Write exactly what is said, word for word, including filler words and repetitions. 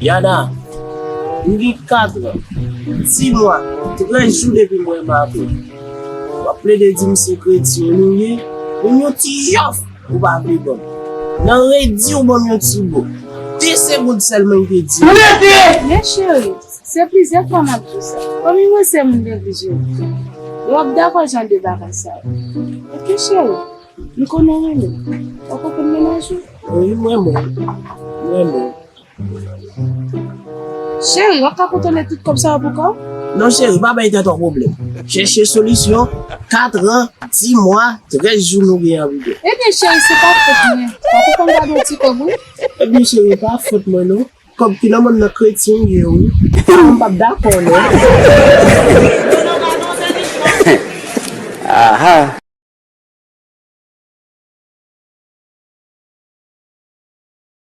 Yana, m gen katran, dis mwa, trèz jou depi m renmen avè w. W ap plede di m se kretyen nou ye, menm yon ti jòf ou pa vle ban m. Nan redi w ban m yon ti bo. De segonn sèlman m te di w. Men cheri, se plizyè fwa m ap di w sa. Fanmi mwen se moun neglije yo. Yo ap dakò jan de bagay sa yo. Oke cheri, m konnen w renmen m. W ap konprann mennaj ou. Wi, m renmen w. M renmen w. Cheri, w ap ka kontwole tout kòb sa yo pou kò w? Non cheri, pa bay tèt ou pwoblèm. Chèche solisyon, katran, dis mwa, trèz jou nou gen an vide. Ebyen cheri, se pa fòt mwen. W ap konprann gade yon ti kòb wi. Ebyen cheri, pa fòt mwen non. Kòb ki nan men w nan kretyen m ye wi. Sa m p ap dakò non. Aha.